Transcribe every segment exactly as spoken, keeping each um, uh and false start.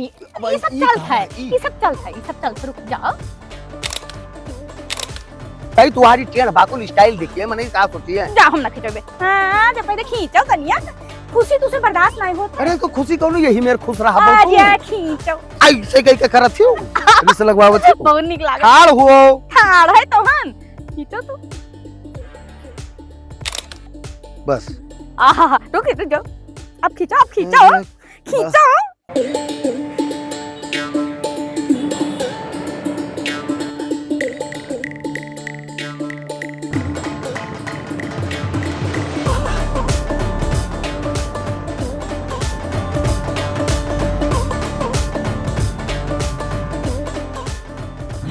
अब ई सब ई चलत कहाँ है, है, ई? ई सब चलत है, ई सब चलत है, रुक जाओ। भाई, तुम्हारी टेढ़ बाकुल style देखिए, मैंने कहा सोची है। जा, हम ना खींचबे। हाँ, जब पहले खींचो तनिया, खुशी तुसे बर्दाश्त नहीं होता। अरे, तो खुशी कौन, यही मेर खुश रहा, आ बहुत जा, खींचो। ऐसे कह के करत हो, पुलिस लगवावत हो। बहुत निक लागत। ठाड़ हो। ठाड़ है तोहन। खींचो तू। बस। आहा, रुक, रुक जाओ। अब खींचो, अब खींचो। अरे, खींचो।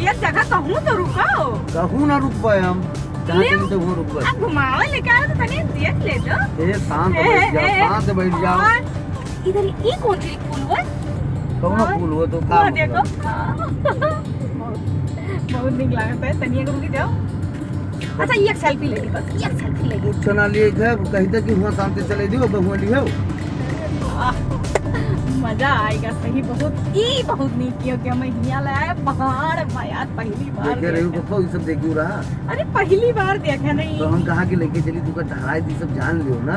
एक जगह कहूँ तो रुको। कहूँ ना रुकबे हम, जहाँ ले। चली तो वहाँ रुकबे। अब घुमावे लेके आए तो तनी देख ले तो। ए, शांत ए, बैठ जाओ, ए, शांत बैठ जाओ। और इधर ई कौन सी फूल हुआ? कौन और फूल हुआ तो का वो मतलब? देखो। बहुत, बहुत निक लागत है, तनी एक रुकी जाओ। अच्छा, एक selfie ले ली बस, एक selfie ले ली। कुछ ना लिए थे, वो कही था कि वहाँ शांति चले दियो, अब वहाँ लियो। आह, मजा आएगा सही, बहुत, ई बहुत नीक कियो कि हमें हियाँ लाए, पहाड़ बा यार, पहली बार देखे रही हो देखे। पप्पा, ये सब देखियो रहा। अरे, पहली बार देखे नहीं। तो हम कहा कि लेके चली, तू का टहराई दी, सब जान लियो ना।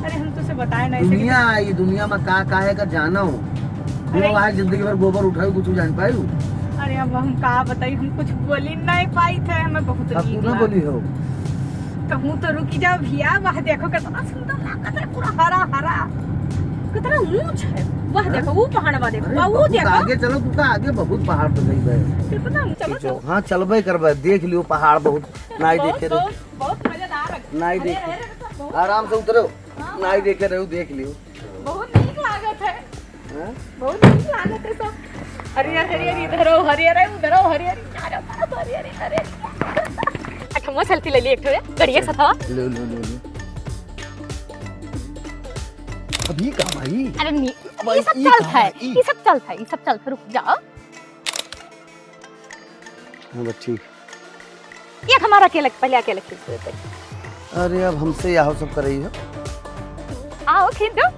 अरे, हम तुझसे बताए नहीं दुनिया सके। आई, दुनिया में का, का है का जानो। अरे। वो आज जिंदगी भर गोबर उठाई, कुछ जान पाई। अरे, अब हम का बताई, हम कुछ बोली नहीं पाई थे, हमें बहुत अब नीक तू ना लाग- बोली हो। कहूँ तो रुकी जाओ भैया, वह देखो कितना सुंदर लागत है, पूरा हरा हरा, कितना ऊंच है। वह हाँ? देखो, वो पहाड़वा देखो, अरे, वह वो बहुत देखो। आगे चलो, तू का आगे बहुत पहाड़ तो गई है। कितना ऊंच, चलो, चलो। हाँ, चलबे करबे, देख लियो पहाड़ बहुत, नाई बहुत, देखे रहो। बहुत, बहुत मजेदार है। नाई अरे, देखे। अरे, अरे, बहुत आराम से उतरो, हाँ, नाई हाँ। देखे रहो, देख लियो। बहुत नीक लागत है। हैं? बहुत नीक लागत है सब। हरियर, हरियर, इधर हो, हरियर है, उधर हो, हरियर, चारों तरफ हरियर, हरियर। एक ठो selfie ले ली, एक ठो रे, गड़िया के साथ। ले, ले, ले, ले। अभी का भाई? अरे नी, अब ये सब ई चलत कहाँ है, है? ई? ये सब चलत है, ये सब चलत है, रुक जाओ। हाँ, बस ठीक। एक हमारा अकेले, पहले अकेले खींच देते। अरे, अब हमसे यह सब कर रही हो। आओ, खींच दो।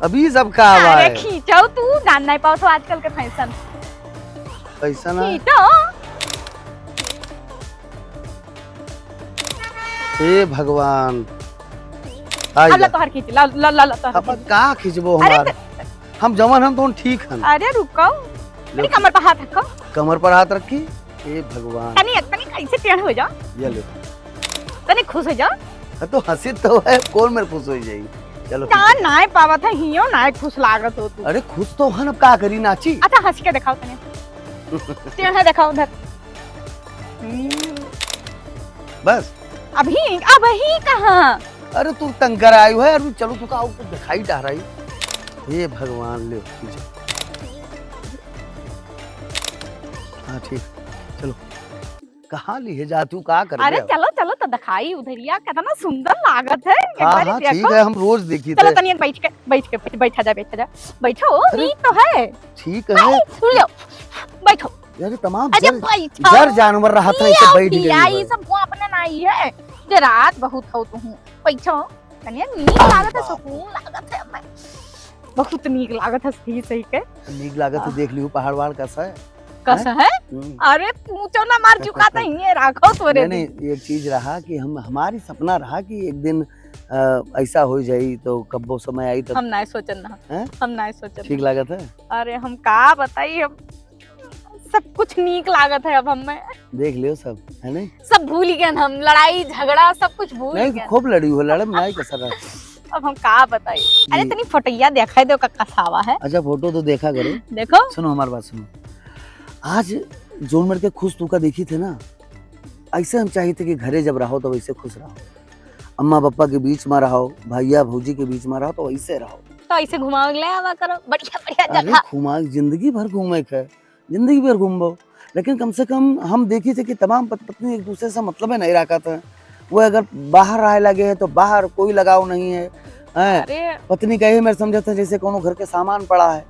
अभी सब का आवा अरे, है? खींचो तू, जान नहीं पाओ तो आजकल के fashion। Fashion है? खींचो। हे भगवान। आई अब ला जा। तोहर खींच, ला, ला, ला, ला, तोहर अब खींच। का खींचबो अरे हमार? त- हम जवन हम तोन ठीक हन। अरे रुको। लो। अरे कमर पर हाथ रखो। कमर पर हाथ रखी। हे भगवान। तनी, तनी कैसे टेढ़ हो जाओ। ये लो। तनी खुश हो जाओ। हाँ, तो हंसी तो है, कौन मेरे खुश हो जाई? चलो, ना, ठीक है। नाय पावत है, हियो नाय खुश लागत हो तू। अरे खुश तो हन, अब का करी, नाची? अच्छा, हंस के दिखाओ तनी। टेढ़ा दिखाओ उधर। हम्म। बस। अभी, अबही कहाँ? अरे तू तंग कर आयु है, अरे चलो तू का, और कुछ दिखाई जा रही। हे भगवान, ले पीछे। हाँ, ठीक, चलो। कहाँ लिए जा तू, का कर अरे दे? चलो, चलो तो दिखाई उधरिया, कितना सुंदर लागत है। एक हाँ, बारी हाँ, देखो। ठीक है, हम रोज देखी चलो थे। तनिया बैठ के, बैठ के, बैठ, बैठा जा, बैठा जा। बैठो, अरे, नीक तो है। ठीक है। आई, सुन लो, बैठो। यार, तमाम अरे जर, बैठो। जर जानवर रहत है, ये इसे आओ बैठ गई भैया, है। ये सब को अपने ना ही है। जे रात बहुत हो तू हूँ। बैठो। तनिया नीक अरे लागत है, बाप रे। सुकून लागत है हमें। बहुत नीक लागत है, सही, सही के। नीक लागत है, आह। देख लियो पहाड़ वहाड़ कैसा है। कैसा हैं? है? हम्म। अरे पूछो ना, मार चुका तो ये राखो तोरे नहीं, दिन। नहीं, एक चीज रहा कि हम, हमारी सपना रहा कि एक दिन, अ, ऐसा हो जाई तो कब्बो समय आई तो हम नाय सोचन ना। हैं? हम नाय सोचन ठीक ना। लागत है? अरे हम का बताई, हम सब कुछ नीक लागत है अब हमें। देख लियो सब, है नहीं? सब भूल गए हम, लड़ाई झगड़ा सब कुछ भूल नहीं, गए। खूब लड़ी हो, लड़े में नहीं कसर है। अब हम का बताई? अरे जी। तनी फोटोइया देखाई दो, का कसावा है। अच्छा फोटो तो देखा करो। देखो। सुनो हमारी बात सुनो। आज जोन मेरे के खुश तू का देखी थे ना, ऐसे हम चाहिए थे कि घरे जब रहो तो वैसे खुश रहो, अम्मा पापा के बीच में रहो, भैया भौजी के बीच में रहो तो वैसे रहो। तो ऐसे घुमावे ले आवा करो, बढ़िया बढ़िया अरे जगह। घुमा, जिंदगी भर घूमे के है, जिंदगी भर घूमबो, लेकिन कम से कम हम देखी थे कि तमाम पत-, पत्नी एक दूसरे से मतलब नहीं रखा था। वो अगर बाहर रहे लगे है तो बाहर कोई लगाव नहीं है, हैं? अरे। पत्नी का ये मेरे समझा था जैसे कोनो घर के सामान पड़ा है,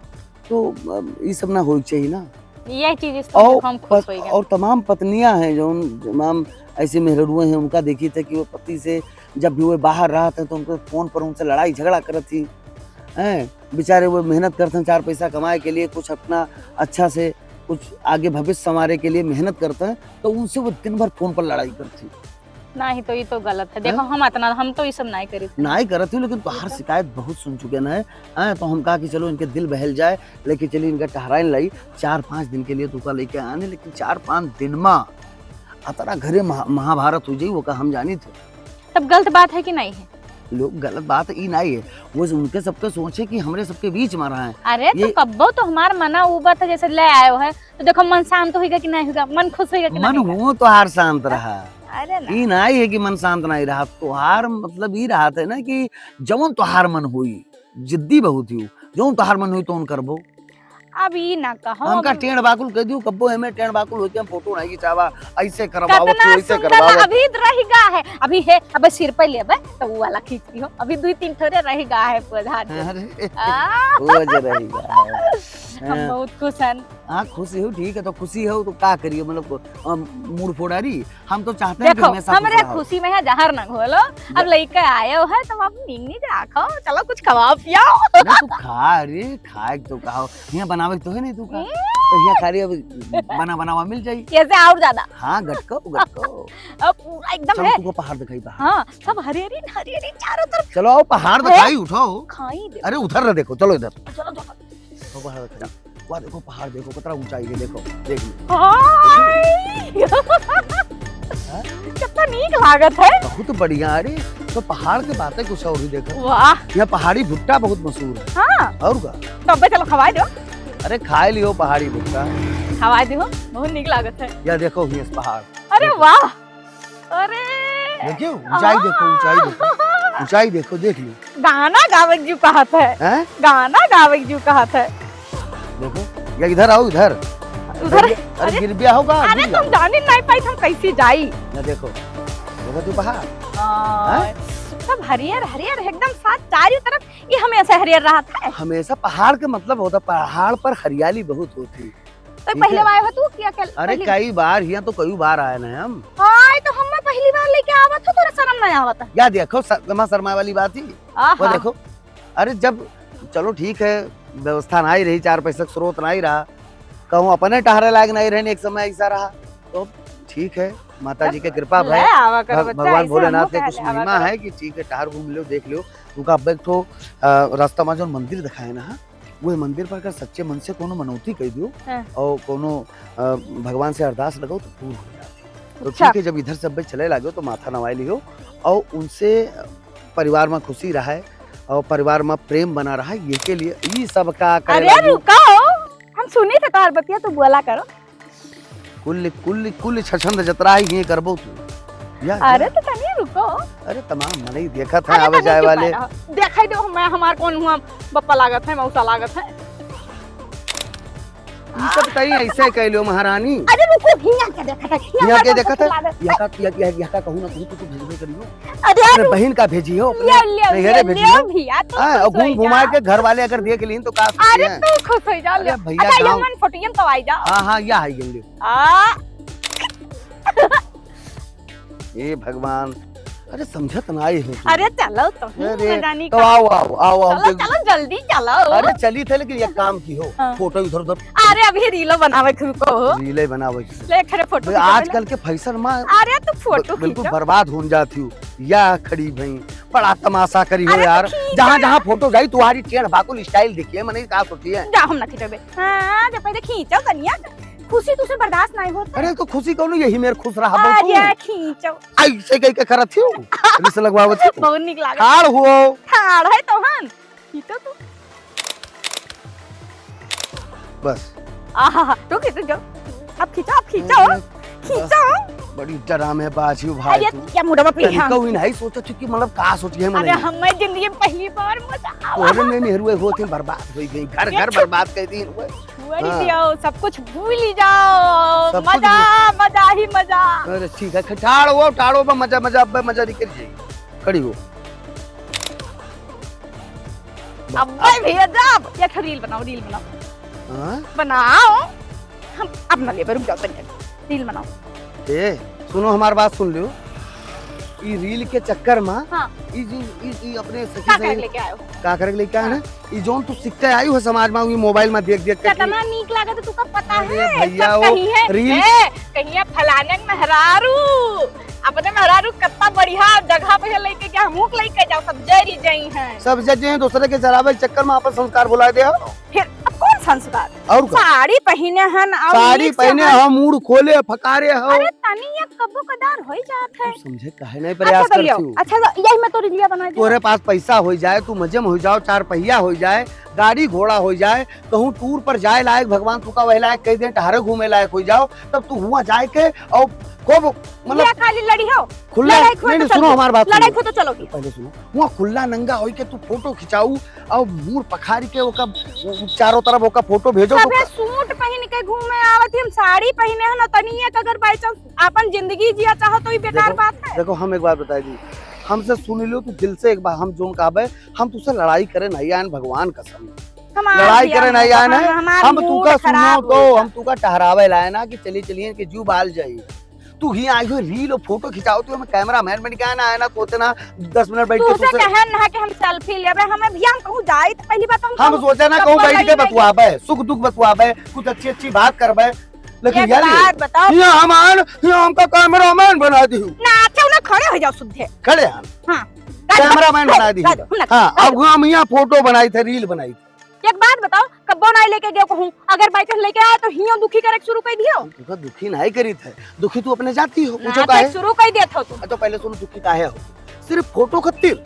तो, अ, ये सब ना होई चाहिए ना। यह चीज इस और पर हम खुश पत-, होई गए। और तमाम पत्नियां हैं जो उन तमाम ऐसे मेहरुए हैं, उनका देखी थे कि वो पति से जब भी वो बाहर रहते हैं तो उनको फोन पर उनसे लड़ाई झगड़ा करत थी। हैं, बेचारे वो मेहनत करते हैं चार पैसा कमाए के लिए, कुछ अपना अच्छा से कुछ आगे भविष्य संवारे के लिए मेहनत करते हैं, तो उनसे वो दिन भर फोन पर लड़ाई करती। नहीं तो ये तो गलत है। देखो, हैं? हम इतना, हम तो ये सब नहीं करी थी। नहीं करत हूँ, लेकिन तोहार शिकायत बहुत सुन चुके हैं। हैं, तो हम कहा कि चलो इनके दिल बहल जाए, लेके चली इनका टहराइन लाई, चार पाँच दिन के लिए तुका लेके आने, लेकिन चार पाँच दिन मा अतरा घरे महा-, महाभारत हो जाई, वो का हम जानी थे। तब गलत बात है कि नहीं है? लोग गलत बात ई नहीं है, वो उनके सबके सोचे कि हमरे सबके बीच में रहा है। अरे, तो ये कब्बो तो हमार मना उबा था, जैसे ले आयो है, तो देखो मन शांत होइगा कि नहीं होइगा, मन खुश होइगा कि मन नहीं होइगा? हो तोहार शांत रहा। अरे ना। ई नहीं है कि मन शांत नहीं रहा, तोहार मतलब ई रहा था ना कि जवन तोहार मन होई, जिद्दी बहुत ही, जवन तोहार मन होई तवन करबो। अब ई ना कहो, हमका अब टेढ़ बाकुल कह दियो, कब्बो एमे टेढ़ बाकुल होके हम फोटो नहीं खिंचावा, ऐसे करवाओ, कितना वैसे सुंदर करवाओ। अभी रह गा है, अभी है, अब सिर पे लेबे तो वो वाला खींच दियो, अभी दो तीन ठोरे रह गा है पौधा जो। अरे, आ। वो जो रह गा है। हम हाँ। बहुत खुश हन। हाँ, खुशी हो, ठीक है, तो खुशी हो तो का करियो, मतलब, अम, मूड फोड़ा रही। हम तो चाहते हैं कि देखो, हमेशा खुश हमरे रहो। खुशी में है, जहर ना घोलो। अब ले- लइके आए हो है, तो अब नीक नीक राखो, चलो कुछ खवाओ पियाओ। अरे तू खा, अरे खाए तो का हो, यहाँ बनावे तो है नहीं तू का, हम्म। तो यहाँ खाली अब बना बनावा मिल जाई। कैसे और ज्यादा? हाँ, गटको, गटको। अब पूरा एकदम चलो, है। तुमको पहाड़ दिखाई, पहाड़। हाँ, सब हरियरी, हरियरी चारों तरफ। चलो, आओ, पहाड़ है? दिखाई, उठाओ। खाई दे। अरे, उधर ना देखो, चलो इधर। चलो, चलो। वो पहाड़ देखो, वाह, देखो पहाड़, देखो कितना ऊंचाई है, देखो, देख लो। हाय! हाँ? कितना नीक लागत है। बहुत बढ़िया। अरे, तो पहाड़ के बातें कुछ और ही देखो। वाह। यहाँ पहाड़ी भुट्टा बहुत मशहूर है। हाँ। और का? तो अबे चलो खवाए दो। अरे, खाए लियो पहाड़ी भुट्टा। खवाए दो, बहुत नीक लागत है। या देखो, हियस पहाड़। अरे देखो। वाह। अरे! देखियो, ऊंचाई देखो, ऊंचाई देखो। हाँ। ऊंचाई देखो, देख लियो। गाना गावे के जो कहत है। हैं? गाना गावे के जो कहत है। देखो, या इधर आओ, इधर। उधर? अरे, अरे, अरे, गिर गया होगा, अरे, गिर गया तुम होगा। जानी नहीं पाई, हम कैसे जाई? ना देखो, देखो तू पहाड़। हाँ। हैं? सब हरियर, हरियर, एकदम साथ चारों तरफ, ये हमेशा हरियर रहत है। हमेशा पहाड़ के मतलब होता, पहाड़ पर हरियाली बहुत होती। तो ठीक पहले है। आए हो तू कि अकेल-, अरे पहली? कई बार, हियां तो कई बार आए ना हम। हाय, तो हम पहली बार लेके आवत हो, तोरा शर्म नहीं आवत है? या देखो, शर्मा शर्मा वाली बात ही। आहा। वो देखो, अरे जब, चलो ठीक है, व्यवस्था नहीं रही, चार पैसा के स्रोत नहीं रहा, कहूँ अपने टहरे लायक नहीं रहे, एक समय ऐसा रहा, तो ठीक है, माता जी के कृपा ले भाई, आवा करो भग-, बच्चा, भगवान ऐसे भोलेनाथ हमहू के कहे कुछ ले आवा महिमा करो। है कि ठीक है, टहर घूम लो, देख लो, तुमका अब एक ठो, अ, रास्ता में जो मंदिर दिखाए ना, वह मंदिर पर अगर सच्चे मन से कोनो मनौती कह दियो हाँ। और कोनो, अ, भगवान से अरदास लगाओ तो पूर्ण हो जाती। तो अच्छा। ठीक है, जब इधर से अब चले लागो तो माथा नवाई लियो और उनसे परिवार में खुशी रहे और परिवार में प्रेम बना रहे, ये के लिए ई सब का करे अरे लागो। रुको, हम सुनी थे तोहार बतिया, तू बोला करो। कुल, कुल, कुल छछंद जतरा ही ये करबो तू। या, अरे या। तो तनी रुको। अरे तमाम मनई देखत है अरे आवे तनी जाए चुप वाले। रहो। देखाई दो, मैं हमार कौन हुआ, बप्पा लागत है, मौसा लागत है। ई सब तई ऐसे कह लियो महारानी। अरे रुको, हियां के देखत है? हियां के देखत है? लागत है। यहाँ का, यहाँ, यहाँ, यहाँ का कहूँ ना कहूँ तू तो भेजबे करियो। अरे अरे यार, बहिन का भेजी हो अपने ले, ले, नैहरे ले, भेजी ले हो। भैया, तू हाँ, खुश और घूम होई घुमा जा। के घर वाले अगर देख लीन तो का सोचिए? अरे तू खुश हो जा, ले। अरे भैया, अच्छा, गाँव ये मन फोटो, ये तो आई जा। हाँ, हाँ, या आई गई, ले। आ। हे भगवान, अरे समझत ना आई हो तू। अरे चलो तो, अरे, ना जानी तो का। आओ, आओ, आओ, आओ, चलो, हम चलो, जल्दी चलो। अरे चली थे, लेकिन एक काम की हो, हाँ। फोटो इधर उधर। अरे अभी रीलो बनावे के रुको हो। रीले बनावे के। ले खरे फोटो तो खींचो आजकल पहले। के फैशन में अरे तू फोटो ब-, बिल्कुल खींचो। बर्बाद होन जाती हो। या खड़ी भई, बड़ा तमाशा करी हो अरे तो यार। खींचो जहाँ, यार। जहाँ फोटो जाई, तुम्हारी टेढ़ बाकुल स्टाइल देखिए, मने का सोचिए। जा, हम ना खींचबे। हाँ, जब पहले खींचो कनिया, खुशी तुझसे बर्दाश्त नहीं होता। अरे तो खुशी कौन, यही मेर खुश रहा आ बहुत जा, तू। खींचो। ऐसे कह के करत हो, रिस लगवावत हो। बहुत निक लागत। ठाड़ हो। ठाड़ है तोहन। खींचो तू। बस। आहा, रुक, रुक जाओ। अब खींचो, अब खींचो। अरे, खींचो। बड़ी डराम है बाजी भाई अरे, तू। क्या मुंडवा पे तनिको हाँ। ही नहीं सोचा चुकी, मतलब, का सोची है अरे, मने? हमें जिंदगी में पहली बार मजा आवा। तोहरे में मेहरुए होते बर्बाद हो गई, घर, ये घर चुप। बर्बाद कर दी हुए। छोड़ ही हाँ। दियो, सब कुछ भूल ही जाओ। सब कुछ मजा, भूल। मजा ही मजा। अरे, ठीक है, ठाड़ो, ठाड़ो, बा मजा, मजा, अब मजा निकल जाएगी। खड़ी हो। अब्बे भैया, जा, अब एक ठो रील बनाओ, रील बनाओ। हाँ? बनाओ। हम अब ना लेबे, रुक जाओ तनी, रील बनाओ। ए, सुनो, हमार बात सुन लियो। ई reel के चक्कर मा, हाँ। ई जी, ई, ई अपने सखी का सहेली करे लेके आयो? का करे लेके आयो ना? हाँ। ई जौन तू सीख के आयु है समाज मा, ई mobile मा देख देख के। कितना नीक लागत है, तुका पता अरे है? भैया, सब वो कहीं है, reel ए, कहीं है फलाने के मेहरारू, अपने मेहरारू कितना बढ़िया जगह पे है लेके गया, हमहू के लेके जाओ, सब जरी जई हैं। सब जरी जई हैं, दूसरे के जरावे के चक्कर मा अपन संस्कार भुला दे हो। फिर अब कौन संस्कार? और का? साड़ी पहिने हन, और साड़ी नीक से पहिने हन। हो, मूड़ खोले, फकारे हो। अरे तनी एक कब्बो कदार होई जात है। तू समझे काहे नहीं अच्छा प्रयास तो लियो, करती हो? अच्छा तो यही में तो reel बना दे। तोरे पास पैसा होई जाए, तू मजे में होई जाओ, चार पहिया होई जाए, गाड़ी घोड़ा होई जाए, कहूँ tour पर जाए लायक, भगवान तुका वही लायक कह दे, टहरे घूमे लायक होई जाओ, तब तू हुआ जाए के और खूब मतलब ये खाली लड़ी हो? खुला, लड़ाई नहीं, नहीं, सुनो हमार बात लड़ाई सुनो। हो तो चलो। पहले सुनो, हुआ खुला नंगा होई के तू फोटो खिंचाऊ और मूड़ पखारी के ओका चारों तरफ ओका फोटो भेजो तो सबे सूट पहिन के घूमे आवत ही, हम साड़ी पहिने हन, तनी एक अगर by chance आपन जिंदगी जिया चाहो तो ई बेकार देखो, बात है। देखो, हम एक बात बताई दी, हमसे सुन लो तू दिल से एक बार, हम जोन कहबे, हम तुसे लड़ाई करे नहीं आयन, भगवान कसम। हमार लड़ाई भी करे हम नहीं आयन है, हमार हम mood तुका खराब सुनो तो, होता। हम तुका टहरावे लाए ना कि चली चलिए कि जू बाल जाई। तू ही आई हुई reel और फोटो खिंचाओ, तू हमें cameraman बन के आना है ना, सोचे ना दस मिनट बैठ के तू से तुझसे कहे ना कि हम selfie लेबे, हमें भी हम कहूँ जाई तो पहली बात हम हम कहूँ सोचे ना सब कहूँ बैठ के बगल में बतुआबे, सुख दुख बतुआबे, कुछ अच्छी अच्छी बात करबे, लेकिन एक यार बात बताओ। ये हमार, ये हमका cameraman बना दी। ना अच्छा ना खड़े हो जाओ सुद्धे। खड़े हम। हाँ। Cameraman बना दी। राजू, हम ना हाँ, अब हम यहाँ फोटो बनाई थे, reel बनाई थे। एक बात बताओ, कब्बो ना लेके गयो कहूँ, अगर by chance लेके आया तो हियो दुखी करे शुरू कर दियो। तुका दुखी नहीं करी थे, दुखी तू अपने जाती हो, ना, पूछो तो काहे? शुरू कर देत हो तू। तो पहले सुनो, दुखी काहे हो? सिर्फ फोटो खातिर?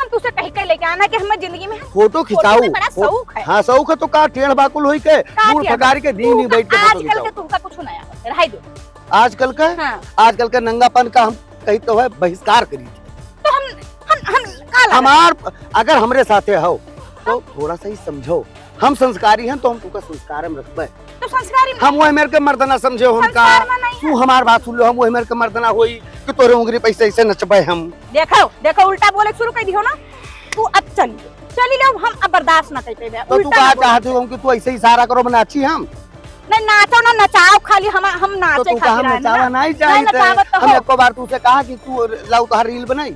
हम तुसे कह के लेके आना कि हमारे जिंदगी में हम फोटो फोटो खिंचाऊ। में बड़ा फो-, शौक है। हाँ, शौक है तो का टेढ़ बाकुल होई के, का मूड़ टेढ़? फगारी के दिन तू ही बैठ के फोटो आजकल खिंचाऊ। के तुमका कुछ नहीं आवत है, रहाई दो। आजकल का? हाँ। आजकल का नंगापन का हम कही तो है बहिष्कार करी। तो हम, हम, हम का लगा? हमार, अगर हमरे साथे हो, तो थोड़ा सा ही समझो। हम संस्कारी हैं, तो हम तुका संस्कार में रखबे। तो संस्कारी हम वो मेर के मर्द ना समझे हो हमका। संस्कार में नहीं तू है। हमार बात सुन लो, हम वो मेर के मर्द ना होई कि तोरे उंगरी पे ऐसे, ऐसे नचबे हम। देखो, देखो, उल्टा बोले शुरू कर दियो ना। तू अब चली, चली लो, हम अब बर्दाश्त ना कर पेबे। तो तू उल्टा का ना बोले। चाहती हो कि तू ऐसे इशारा करो, हम नाची हम? नहीं, नाचो ना, नचाओ खाली, हम, हम तो नाचे तू का हम खातिर आए ना। नचावा नहीं नहीं, चाहिए थे। नचावत तो हम हो। एको बार तुसे कहा कि तू लाओ तोहार reel बनाई?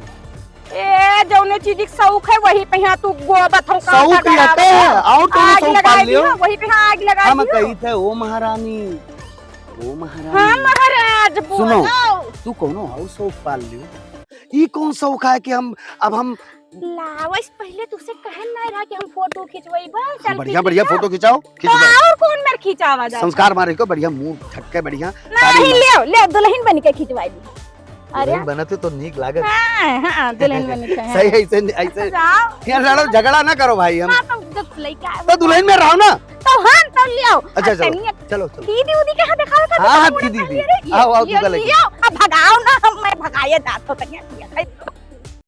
ए, जौने चीज के शौक है, वही पे यहाँ तू गोबत हो, का शौक का ये रहते है, और तो आग शौक लगा पाल लियो। दियो, वही पे यहाँ आग लगा हम दियो। कही थे, "ओ महारानी, ओ महारानी।" हाँ, महाराज, सुनो, बोलो। तू कौनो और शौक पाल लियो। ई कौन शौक है कि हम, अब हम लावस पहले तुसे कहन ना रहा कि हम फोटो खिंचवाई, बस हाँ, selfie बढ़िया, बढ़िया खींचा। फोटो खिंचाओ, तो खिंचवाओ। और कौन मेर खिंचावा जाए? संस्कार मारे को बढ़िया, मूड छटके बढ़िया, नहीं, साड़ी में। ले, ले, दुल्हन बन के खिंचवाई दी। अरे? दुल्हन बनत है तो नीक लागत। हाँ, हाँ, दुल्हन बनत है, हाँ। सही है, ऐसे, ऐसे। अच्छा। यार, लड़ो, झगड़ा ना करो भाई, हम। हाँ, तो जब लइका है, तो दुल्हन में रहो ना। तो हम तो ले आओ। अच्छा, अब चलो, तनी चलो, चलो। दीदी उदी के हाथ दिखाओ तो हाँ, हाँ, थोड़ा दीदी, सा दीदी। ये रे, आओ, आओ, ये तू का ले ले आओ। अब भगाओ ना, हम, मैं भगाए जात हो, तनिया किया।